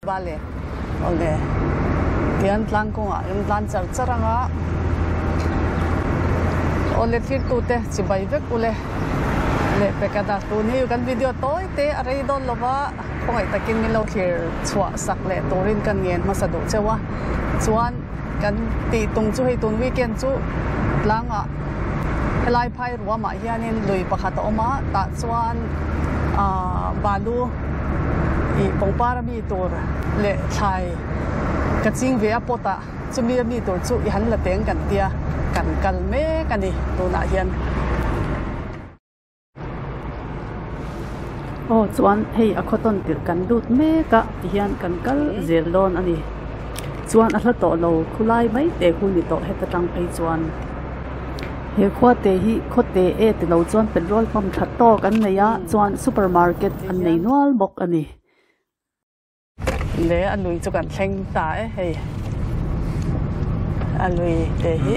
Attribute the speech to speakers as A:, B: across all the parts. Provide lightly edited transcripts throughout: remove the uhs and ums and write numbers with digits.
A: Vale, awle. Tian tlang kawngah kan tlan char char ang a. Awle thirtute chibai vek ule. Leh pek a dah tun hi kan video tawi te a rei dawn lo va, khawngaih takin min lo thlir chhuah sak leh turin kan ngen hmasa duh cheu a. Chuan kan tih tum chu hei tun weekend chu tlangah helai phai ruamah hianin lui pakhat a awm a, tah chuan aah balu ih pangpar ami tur leh thlai ka ching ve a pot ah chumi ami tur chu i han la teng kan tia kan kal mek a ni tunah hian. Aw chuan hei a khaw tawn tirh kan lut mek a tihian kan kal zel dawn a ni chuan a hla tawh lo khulai mai te khu ni tawh heta tang phei chuan he khua te hi khaw te e ti lo chuan petrol pump tha tawk an nei a chuan super market an nei nual bawk a ni. Le a lui chu kan thleng ta e hei a lui te hi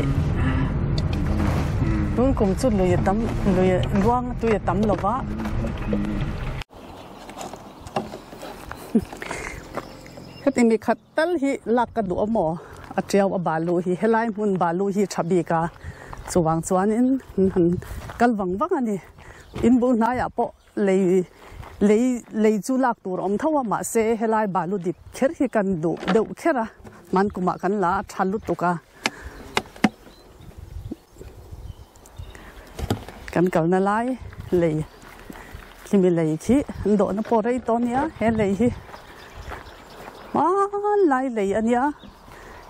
A: tun kum chu lui a tam lui luang tui a tam lo va heti mi khat tal hi lak ka duh a maw a tiau a balu hi helai hmun balu hi tha bik a chuvang chuanin han kal vang vang a ni in bul hnaiah pawh. Lei lei lei chu lak tur a awm tho a, mahse helai balu dip kher hi kan duh deuh kher a, hman kumah kan la a tha lutuk a, kan kalna lai lei khimi lei khi an dawhna pawh rei tawh a nia, he lei hi hmanlai lei a nia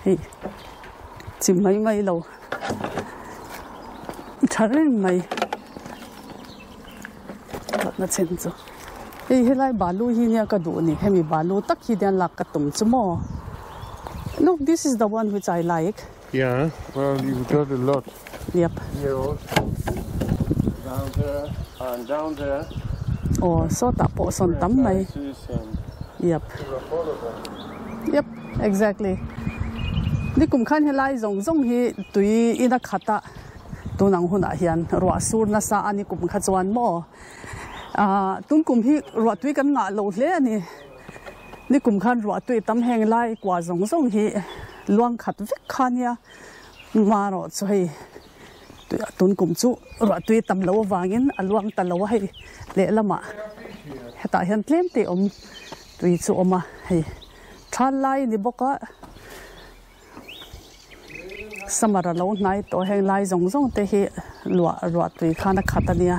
A: hei chi mai mai lo tha reng mai. Na chen chu hei helai balu hi nia ka duh ni hemi balu tak hi hian lak ka tum chu maw look this is the one which I like
B: yeah well you got a lot
A: yep
B: here also down there and down there
A: aw sawtah pawh sawn tam mai yep yep exactly nikum khan helai zawng zawng hi tui in a khat a. Tun ang hunah hian ruah sur nasa a ni kum kha chuan maw ah tun kum hi ruah tui kan ngah lo hle a ni. Ni kum khan ruah tui tam heng lai kua zawng zawng hi luang khat vek kha nia marawh chu hei tun kum chu ruah tui tam lo avangin a luang ta lo a hei lehlamah hetah hian tlem te awm tui chu awm a hei thal lai a ni bawk a. Summer a lo hnai tawh heng lai zawng zawng te hi luah ruah tui khan a khat a nia.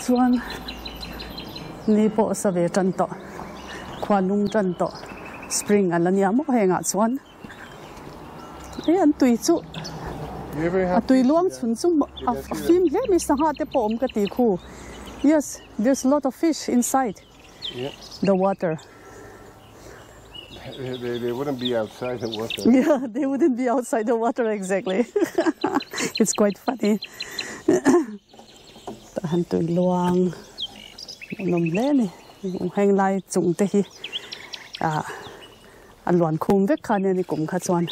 A: Chuan ni pawh sa ve tan tawh khua lum tan tawh spring a la nia maw hengah chuan. Hei an tui chu a tui luang chhun chu a fim hle mai sangha te pawh awm ka ti khu yes there's a lot of fish inside the water
B: They wouldn't be outside the water.
A: Yeah, they wouldn't be outside the water exactly. It's quite funny. Tah han tui luang hmuhnawm hle a ni. Heng lai chung te hi ah A luan khum vek kha nia ni kum kha chuan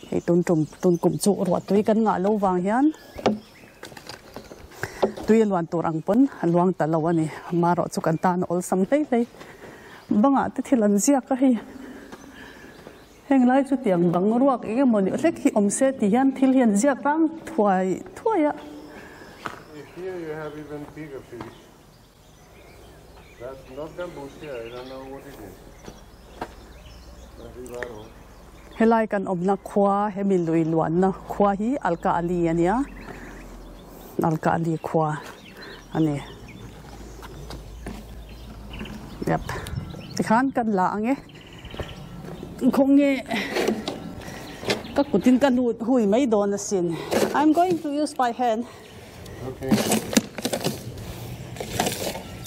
A: hei tun tum tun kum chu ruah tui kan ngah lo vang hian tui a luan tur ang pawn a luang ta lo a ni amaherawh chu kan tan a awlsam hlei hlei bangah te thil an ziak a hei heng lai chu tiang bang ruak eng emaw ni hlek hi awm se tih hian thil hi an ziak rang thuai thuai a.
B: Here you have even bigger fish. That's not Gambusia, I don't know what it is.
A: Helai kan awmna khua hemi lui luanna khua hi Alka Ali a nia, Alka Ali khua a ni. Yep, tikhan kan la ang e. Khawnge ka kutin ka lut hui mai dawn asin. I'm going to use my hand.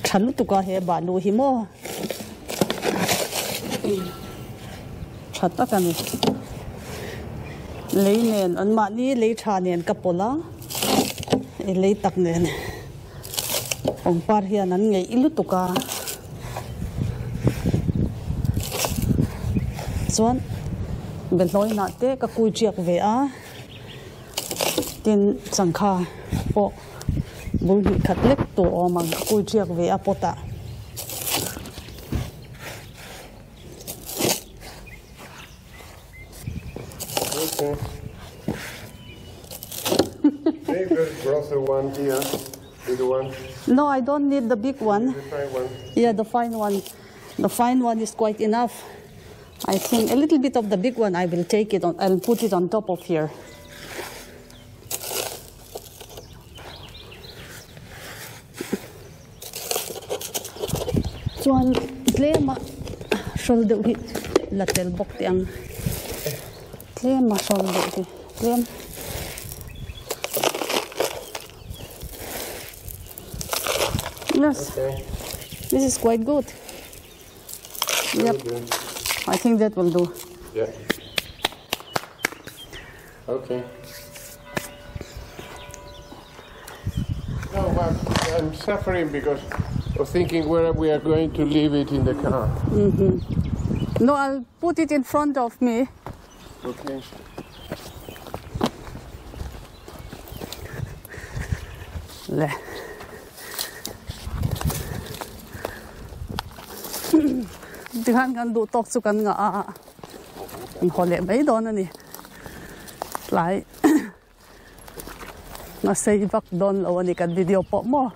A: Tha lutuk a he balu hi maw tha tak a ni lei nen an mahni lei tha nen ka pawlh a i lei tak nen pangpar hian an ngeih lutuk a chuan behlawi te ka kui tiak ve a. Tin changkha pawh Bul hnih khat lek tur awm ang ka kui ṭiak ve a pot ah.
B: Okay. Take the grosser one here. Bigger one.
A: No, I don't need the big one.
B: The fine one.
A: Yeah, the fine one. The fine one is quite enough. I think a little bit of the big one I will take it on I'll put it on top of here. Chuan tlema hrawl deuh hi la tel bawk teh ang. Tlema hrawl deuh hi tlem. Yes.
B: Okay.
A: This is quite good. Yep. I think that will do.
B: Yeah. Okay. No, but I'm suffering because of thinking where we are going to leave it in the car.
A: Mm -hmm. No, I'll put it in front of me.
B: Okay.
A: Le. Tikhan kan duh tawk chu kan ngah a, kan haw leh mai dawn a ni. Tlai a sei vak dawn lo a ni kan video pawh maw.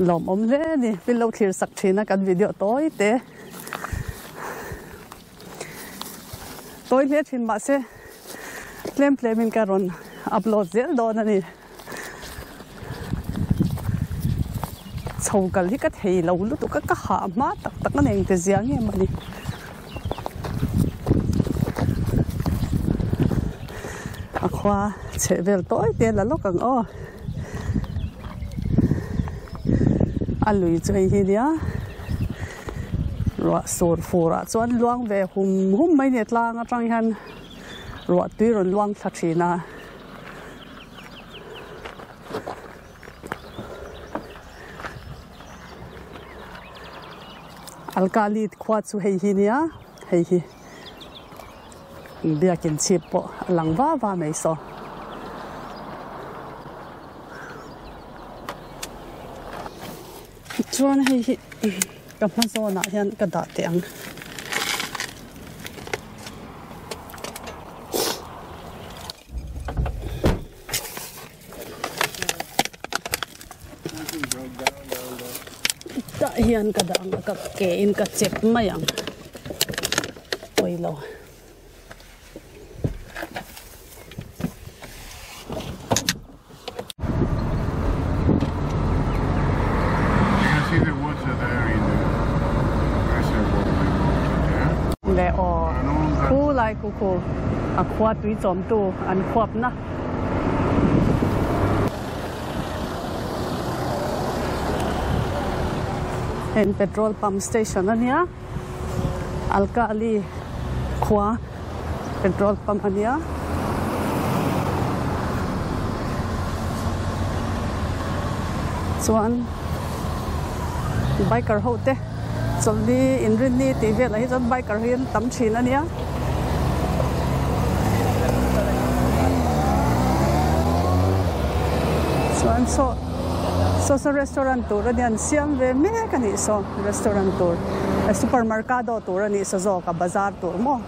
A: Lawmawm hle a ni, min lo thlir sak thin a kan video tawi te. Tawi hle thin mahse tlem tlem in ka rawn upload zel dawn a ni. Chho kal hi ka thei lo lutuk a, ka hah hma tak tak a ni engti zia nge maw ni. A khua chheh vel tawi te la lawk ang aw. A lui chu hei hi nia. Ruah sur fur ah chuan luang ve hum hum mai ni tlang atang hian ruah tui rawn luang thla thin a. Alkali khua chu hei hi nia hei hi biakin chhip pawh a lang va va mai saw. Chuan hei hi ka hma zawnah hian ka dah teh ang. Tah hian ka dah ang a ka ke in ka chep mai ang pawilo. Le aw khu lai khu khu a khua tui chawm tu an khuap na. Heng petrol pump station a nia Alkali khua petrol pump a nia. Chuan biker ho te chawlhni inrinni tih velah hi chuan biker hi an tam thin a nia. Chuan saw saw saw restaurant tur a nia an siam ve mek a nih saw restaurant tur supermercado tur a nih saw zawk a bazar tur maw.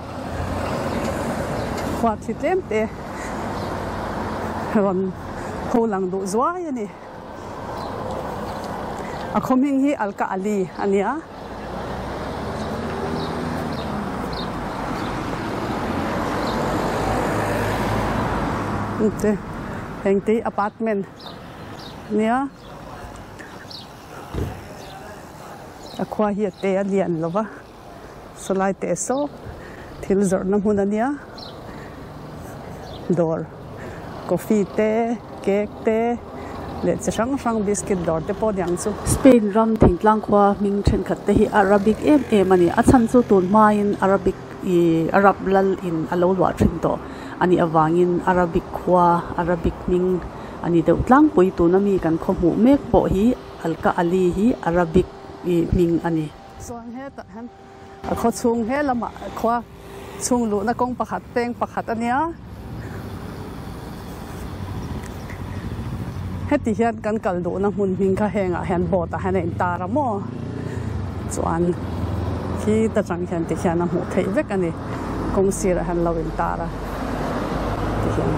A: Khua thli tlem te rawn ho lang duh zuai a ni. A khaw hming hi Alka Ali a ni a. Te heng te hi apartment a nia. A khua hi a te a lian lo va. Sawlai teh saw thil zawrhna hmun a nia dawr coffee te cake te leh chi hrang hrang biscuit dawr te pawh aniang chu. Spain ram thingtlang khua hming thenkhat te hi Arabic em em a ni a chhan chu tun hmain Arabic ih Arab lal in a lo luah thin tawh a nih avangin Arabic khua Arabic hming a ni deuh tlangpui tuna mi kan khaw hmuh mek pawh hi Alka Ali hi Arabic ih hming a ni. Chuan hetah hian a khaw chhung he lamah khua chhung luhna kawng pakhat peng pakhat a nia. Heti hian kan kal duhna hmun hming kha hengah hian board ah hian a intar a maw? Chuan khi ta chang hian ti hian a hmuh theih vek a ni. Kawng sirah hian lo intar a ti hian.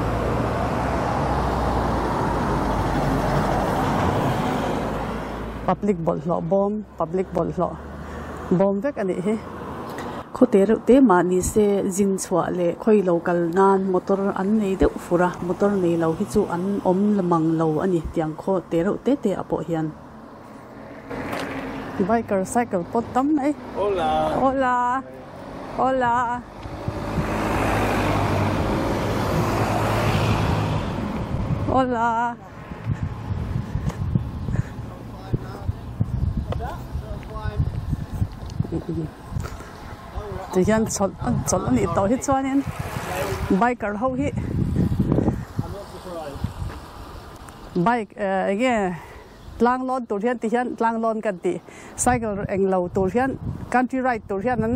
A: Public bawlhhlawh bawm, public bawlhhlawh bawm vek a nih hi. Khawte reuh te mah ni se zin chhuah leh khawi lo kal nan motor an nei deuh fur a, motor nei lo hi chu an awm la mang lo a ni tiang khaw te reuh te te ah pawh hian. Biker cycle pawt tam mai.
B: Hola.
A: Hola. Hola. Hola. Tihian chawlh chawlh a nih tawh hi chuanin biker ho hi bike eh eng nge tlang lawn tur hian tihian tlang lawn kan tih cycle eng lo tur hian country ride tur hian an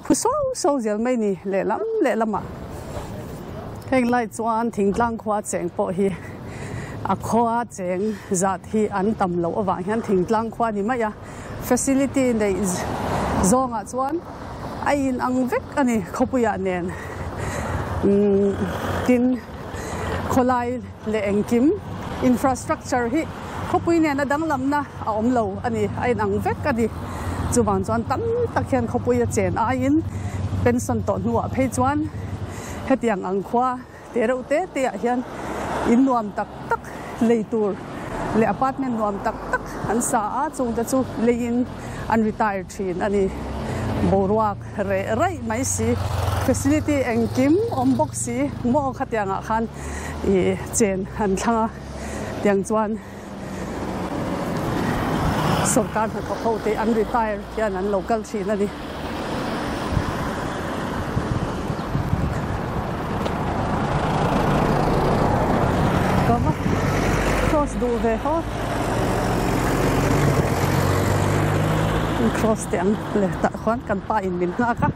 A: phu so so zel mai ni lehlam lehlamah heng lai chuan thingtlang khua cheng pawh hi a khua cheng zat hi an tam loh avang hian thingtlang khua ni mai a facility neih zawngah chuan a in ang vek a ni khawpuiah nen umm tin khawlai leh engkim infrastructure hi khawpui nena danglamna a awm lo a ni, a inang vek a ni. Chuvang chuan tam tak hian khawpui a chen aiin pension tawh hnuah phei chuan hetiang ang khua te reuh te te ah hian in nuam tak tak lei tur leh apartment nuam tak tak an sa a, chungte chu leiin an retire thin a ni. Boruak reh raih mai si, facility engkim awm bawk si maw khatiangah khan ih chen an thlang a. Tiang chuan sorkar hnathawk ho te an retire hian an lo kal thin a ni. Ka va cross duh ve haw. Cross teh ang le tah khuan kan pa in min nghak a.